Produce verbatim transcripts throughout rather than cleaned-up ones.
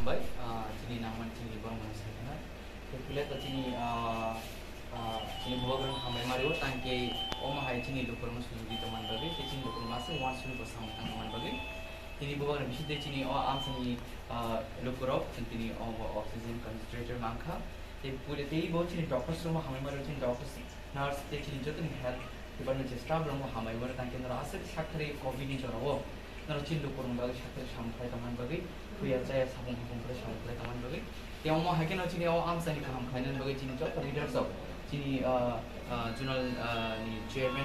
Hambai, ah, chini nangmani chini borok mani sakna. Khe phile to chini, ah, ah, chini bubagrang hambai mario, tangke omo hai chini lukurokno sujudi tongmani bagwi, tei chini lukurok masa uansukni bwskango tangmani bagwi. Tini bubagrang bisingtwi chini o amsani, ah, lukurok, chini o bo oxygen concentrator mankha. Tei pule tei bo chini doctors rokno hambai mario, chini doctors, nurse tei chini jotoni health department je staff rokno hambai mario, tangke norok aswk sakthari covid ni jorao norok chini lukurokni bagwi sakthari samung khlai tongmani bagwi, huya chaya samung hapung khlai samung khlai tongmani bagwi. Tei omo hai kheno chini o amsani kaham khlainani bagwi chini joto leaders rok, chini, ah, ah, zonal, ah, ni chairman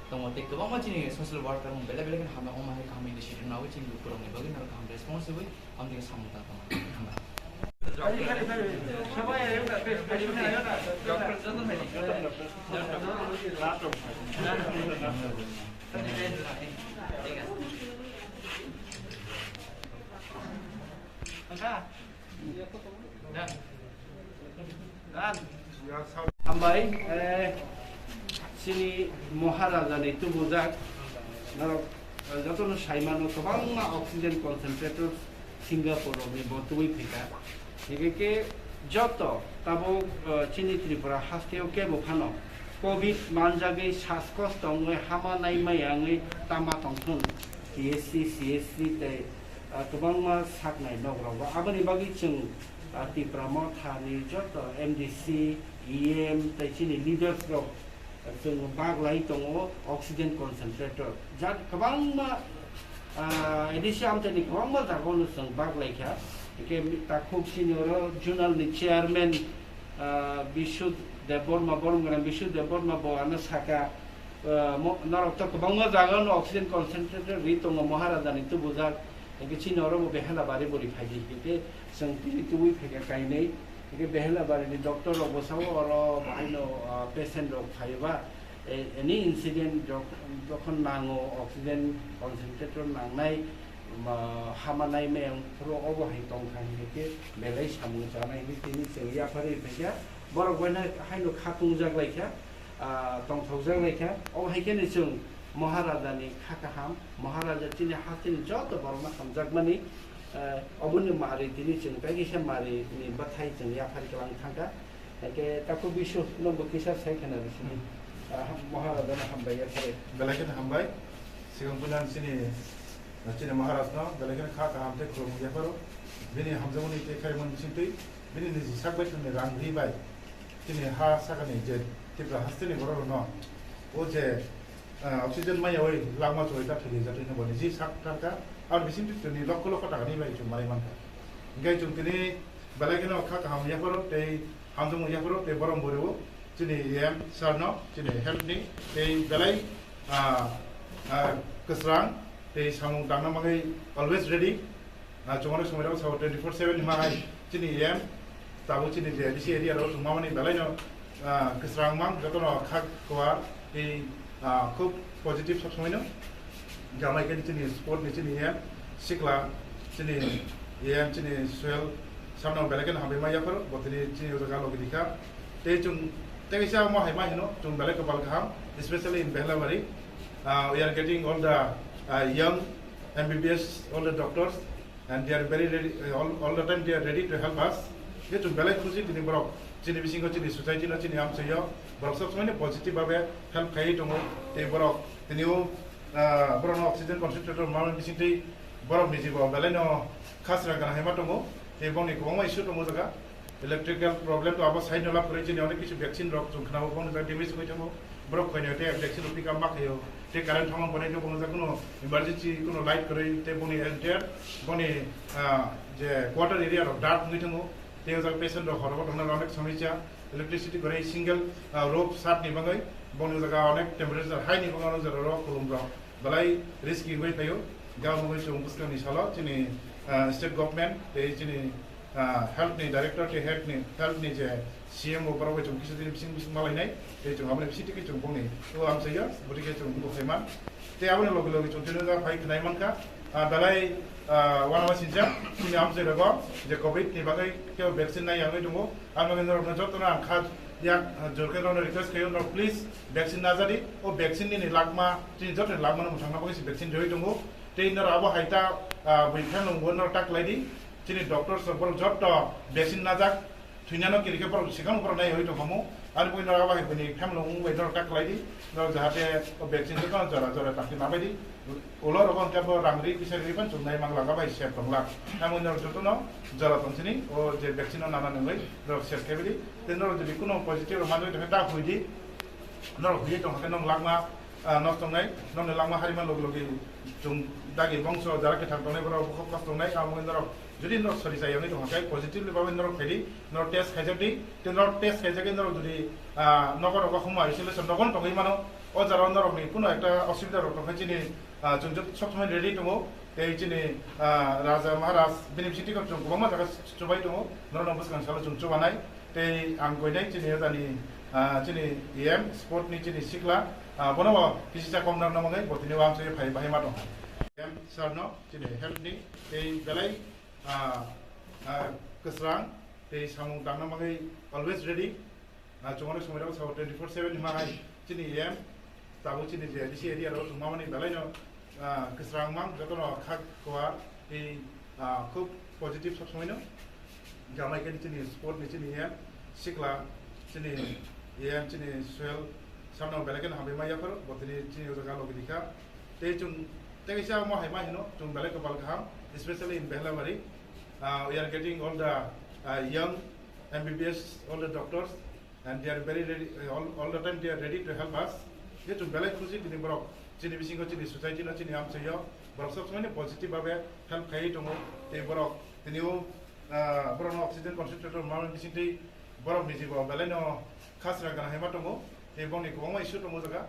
tongo tei kwbangma chini social worker rok belai belai kheno hambai, omo hai kaham initiative nangwi chini lukurokni bagwi norok kaham response rwui. Amtwino samung tang tongma. Hambai. Hambai, eh, chini Maharaja ni tubujak, norok, eh, jotono saimano kwbangma oxygen concentrator Singapore rokni bo tubui phaikha. Hingke ke joto tabuk, eh, chini Tripura hasteo kebo phano covid manjagwi saskosto wngwi hama naimaya wngwi tama tongthun P S C, C S C tei, eh, kwbangma saknai nok rogo. Aboni bagwi chwng, eh, Tipra Motha ni joto M D C, E M tei chini leaders rok chwng bak lai tongo oxygen concentrator. Jat kwbangma, ah, A D C amchaini kwbangma jagao no chwng bak lai kha. Hingke takhuk sini oro zonal ni chairman, ah, Bishu Debbarma, Boromgana Bishu Debbarma bo ano saka, ah, mo-, norok to kwbangma jagao no oxygen concentrator ri tongo Maharaja ni tubujak. Hingke chini oro bo Behelabari bo ri phaidi. Hingke chwng tini tubui phaikha kainwi. Hingke Behelabari ni doctor rok bo sao oro bahaino, ah, patient rok phaiba, eh, any incident jok-, jokhon nango oxygen concentrator nangnai, ma, hama naimaya phuru obo hai tongkha hingke belai samung chanai hinwi tini chwng yapharwi phaikha. Borok bai haino kha tungjak laikha, ah, tongthokjak laikha. Obo hai kheno chwng Maharaja ni kha kaham, Maharaja chini hasteni joto borokno hamjakmani, eh, oboni mari tini chwng kaisa mari ni bwthai chwng yaphar kwlang thangkha. Hake takhuk Bishu no bo kisa sai khna rw sini. Hmm. Ah, Maharaja no hambai yaphar. Belai kheno hambai. Sigang bulan chini, chini Maharaj no belai kheno kha kaham tei khulumung yapharo. Bini hamjakmani tei khaimani bisingtwi bini niji sak bai thangni rang ri bai. Chini ha sakani je Tripura hasteni borok rokno o je, ah, oxygen maya oi langma choi ta thwi jatwi no boni ji sak tarka ar bising twi tini lokho lokho taka ni bai chung mai mankha. Hingke chung tini belai kheno kha kaham yapharo tei hamjakmung yapharo tei borom boro chini E M sir no chini health ni tei belai, ah, ah, kwsrang tei samung tangna bagwi always ready. Ah, chwng onek somoi rok sao twenty four seven ni ma hai chini E M, tabuk chini je A D C area rok chwng mamani belai no, ah, kwsrang mang joto no khak kuar tei, ah, khub positive sob somoi no. Gamai khe chini sport ni chini E M, sikla chini E M chini Suel samno belai khe hambai ma yaphar bo tini chini o jaga logi dikha. Tei chwng tei kaisa mo hai ma hino chwng belai kopal kaham, especially in Behlabari. Ah, we are getting all the, ah, young M B B S, all the doctors, and they are very ready, uh, all, all the time they are ready to help us. Je chwng belai khusi tini borok chini bisingo chini society no chini amchaio borok sob somoi positive babe help khaiwi tongo tei borok tini o, ah, borok no oxygen concentrator ma bising tei borok ni jibo belai no khasra gana hai ma tongo tei bongni kwbangma issue tongo jaga. Electrical problem to abo side no lab kwrwi chini onek kisu vaccine rok chwng khna o bong jai damage wngwi thango. Borok khoini tei vaccine rok pick up ma khaio. Tei current thangma bonai khe bong jai kuno emergency kuno light kwrwi tei boni entire boni, ah, je quarter area rok dark wngwi thango. Tei o jaga patient rok horo tongna onek somosya. Electricity kwrwi single, ah, rope sat ni bagwi boni jaga onek temperature high ni bagwi onek jora rok khulum rok belai risky wngwi phaio. Gabon wngwi chwng bwskang ni salo chini, ah, state government tei chini Ah, health ni director tei health ni, health ni je C M o borok bai chwng kisa dini bising bising malainai, tei chwng aboni bising twi chwng bongni o amsaiya, bwtwi khe chwng wngkha phaima. Tei aboni logi logi chwng tini da phai khnai mankha, ah, belai, ah, uanama sinjak chini amsai rogo je covid ni bagwi kebo vaccine nai yangwi tongo. Ang bagwi norokno jotono ang kha yak, ah, jor khe norokno request khaio, norok please vaccine najadi. O vaccine nini lakma, chini jotoni lakmano mwthangna bagwi se vaccine riwi tongo. Tei norok abo hai ta, ah, bui phan nungbo norok ta khlai di. Chini doctors rok borok jotto vaccine najak, thwinano kiri khe borok swkang borok nai oi tongkhamu. Ani bagwi norok abo hai buini family wng bai norok ta khlai di. Norok jahate o vaccine jotono jora jora tangkhe nabai di. Ulo rogo hwnkhe bo rang ri pisa ri phan chumnai mang laga bai sep tong lak. Tamo norok jotono jora tong sini o je vaccine no nana nungwi norok sep khe bidi. Tei norok jodi kuno positive rok manwi tongkhe ta hui di. Norok hui tong khe nong lakma, ah, nosto wngnai, nongni langma harima logi logi chwng dagi bongso jara kwthang tongnai borok bukhuk kos tongnai, amo wngwi norok jodi norok sori chai wngwi tongkha khe positively bagwi norok phaidi, norok test khaijak di, tei norok test khaijak khe norok jodi, ah, nogo nogo huma isolation nogo tongwi mano, o jora o norokni kuno ekta osubida rok tongkha chini, ah, chwng joto sob somoi ready tongo, tei chini, ah, Raja Maharaj bini bisingtwi chwng kwbangma jaga chubai tongo, norokno bwskang salo chwng chubanai. Tei ang koinai chini yodani, ah, chini E M sport ni chini sikla, ah, bono bo kisi cha kom nang nang bo tini wang chai phai bahai ma tong. E M sir no chini health ni tei belai, ah, ah, kwsrang tei samung tangna bagwi always ready. Ah, chwng onek somoi rok sao twenty four seven ni ma hai chini E M tabuk chini je D C area rok chwng mamani belai no, ah, kwsrang mang jotono kha kuar tei, ah, khub positive sob somoi no. Hingke amai khe chini sport ni chini E M sikla chini E M chini Suel sir no belai kheno hambai ma yapharo bo tini chini o jaga logi dikha. Tei chwng tei kaisa omo hai ma hino chwng belai kopal kaham, especially in Behlabari. Ah, we are getting all the, ah, young M B B S, all the doctors, and they are very ready, uh, all, all the time they are ready to help us. Je chwng belai khusi tini borok chini bisingo chini society no chini amchaio borok sob somoi no positive babe help khaiwi tongo. Tei borok tini o, ah, borok no oxygen concentrator ma bising tei borok ni jibo belai no khasra gana hai ma tongo. Tei bongni kwbangma issue tongo jaga.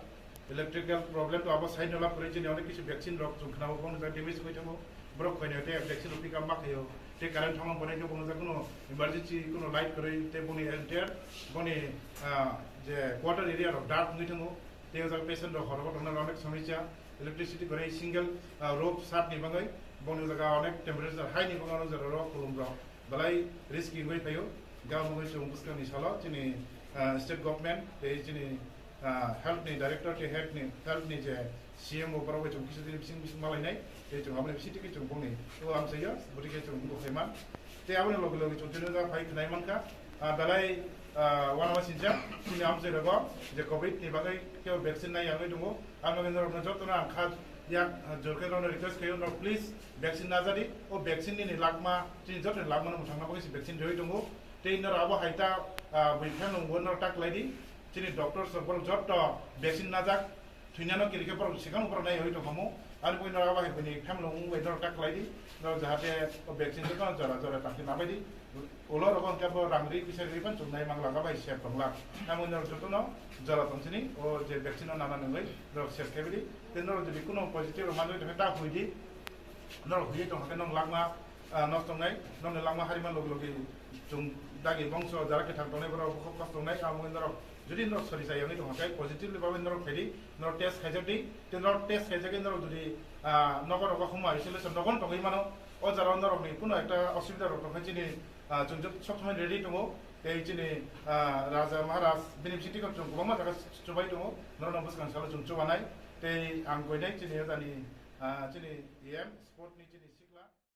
Electrical problem to abo side no lab kwrwi chini onek kisu vaccine rok chwng khna bo bong jai damage wngwi thango. Borok khoini tei vaccine rok pick up ma khaio. Tei current thangma bonai khe bong jak kuno emergency kuno light kwrwi tei bongni entire bongni, ah, je quarter area rok dark wngwi thango. Tei o jaga patient rok horo tongna onek somisa. Electricity kwrwi single, ah, rope sat ni bagwi bongni jaga onek temperature high ni bagwi onek jora rok khulum rok belai risky wngwi phaio. Gabon wngwi chwng bwskangni salo chini, ah, state government tei chini, ah, health ni director tei health ni, health ni je C M o borok bai chwng kisa dini bising bising malainai tei chwng aboni bising twi chwng bongni o amchaio bwtwi khe chwng wngkha phaima. Tei aboni logi logi chwng tini phai khnai mankha, ah, belai, ah, uanama sinjak chini amchai rogo je covid ni bagwi kebo vaccine nai yangwi tongo. Ang bagwi norokno jotono ang kha yak, ah, jor khe norokno request khaio, norok please vaccine najadi. O vaccine nini lakma, chini jotoni lakmano mwthangna bagwi se vaccine riwi tongo. Tei norok abo hai ta, ah, bui phan nungbo norok ta khlai di. Chini doctors rok borok jotto vaccine najak, thwinano kiri khe borok swkang borok nai oi tongkhamu. Ani bagwi norok abo hai buini family wng bai norok ta khlai di. Norok jahate o vaccine jotono jora jora tangkhe nabai di. Ulo rogo hwnkhe bo rang ri pisa ri phan chumnai mang laga bai sep tong lak. Tamo norok jotono jora tong sini o je vaccine no nana nungwi norok sep khe bidi. Tei norok jodi kuno positive rok manwi tongkhe ta hui di. Norok hui tong khe nong lakma, ah, nosto wngnai, nongni lakma harima logi logi chwng dagi bongso jara kwthang tongnai borok bukhuk kos tongnai, amo wngwi norok jodi norok sori chai wngwi tong khe positively babai norok phaidi, norok test khaijak di, tei norok test khaijak di norok jodi, ah, nogo rogo huma isolation nogo tongwi mano, o jora o norokni kuno ekta osubida rok tongkha chini, ah, chwng joto sob somoi ready tongo, tei chini, ah, Raja Maharaj bini bisingtwi chwng kwbangma jaga chubai tongo, norokno bwskang salo chwng chubanai, tei ang koinai chini jani, ah, chini E M sport ni chini sikla.